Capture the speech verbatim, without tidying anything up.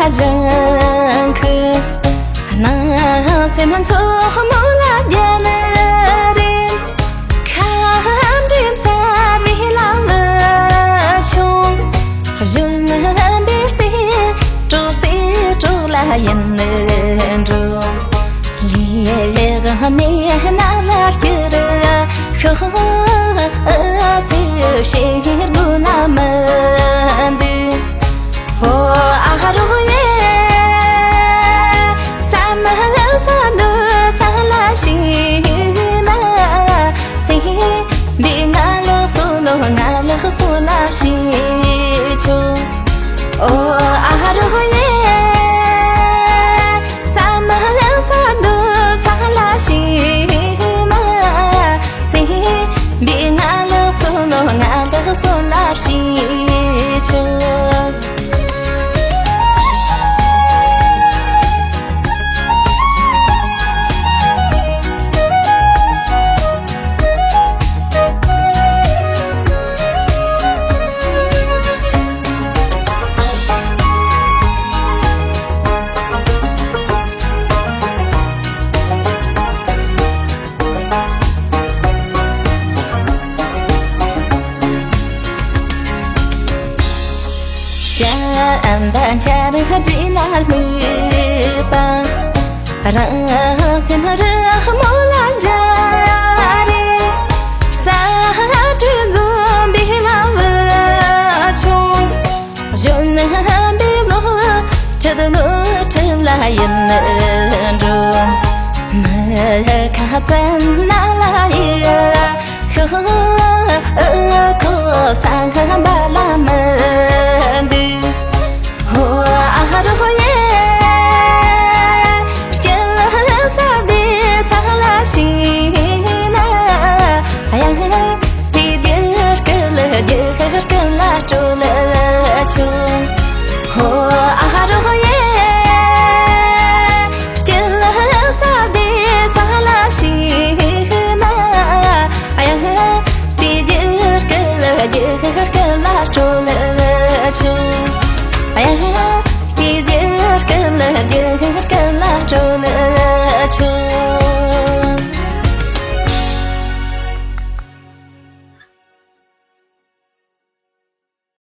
ལྗང་ཁུ། སྣང་སེམས་མཚོ་མོ་ལ་རྒྱལ་རེ། ཁམས་འདྲེན་ཚ་བའི་ལམ་ཆུང་། གཞོན་པའི་རྩེ་གྲོགས་རྩེ་གྲོགས་ལ་ཡིན་འགྲོ། ལས་མེད་ན་ལ་སྐྱིད་ཤོག་ཚེ་ཕྱིར་དགོས་ན་མི་འདུག་ཨོ་ཨ་རོ་ཡེ། བསམ་ས་འདུག་ས་ལ་ཞིག་ན། སེམས་པའི་ང་ལ་གསོན་ནོ་ང་ལ་གསོན་ན་ཞིག་ཆོག་ཨོ་ཨ་རོ་ཡེ། བསམ་ས་འདུག་ས་ལ་ཞིག་ན། སེམས་པའི་ང་ལ་གསོན་ནོ་ང་ལ་གསོན་ན་ཞིག་ཆོག་བྱམས་པ་འཆར་གཞི་ལ་དམིགས་པ། རང་སེམས་རི་མོ་ལ་འཇའ་རེ། རྩ་དྲི་འཛོམས་པའི་ལམ་བུ་ཆུང་། གཞོན་པའི་ལོ་ཁྲི་ནོར་ཁྲི་ལ་ཡིན་འགྲོ། མི་ཁ་བཙན་ན་ལ་ཡི་ཤོག་ཁོ་བསམ་པ་ལ་མི་འདུག་ཧོ་ཨ་རོ་ཡེ། སྐྱིད་ས་བདེ་ས་ལ་ཞིག་ན། ཡང་དེ་དེར་སྐུ་ལ་རྒྱུ་སྐུ་ལ་སྤྲོ་ལ་ཆོག་ཧོ་ཨ་རོ་ཡེ། སྐྱིད་ས་བདེ་ས་ལ་ཞིག་ན། ཡང་དེ་དེར་སྐུ་ལ་རྒྱུ་སྐུ་ལ་སྤྲོ་ལ་ཆོག་ཡང་དེ་དེར་སྐུ་ལ་རྒྱུ་སྐུ་ལ་སྤྲོ་ལ་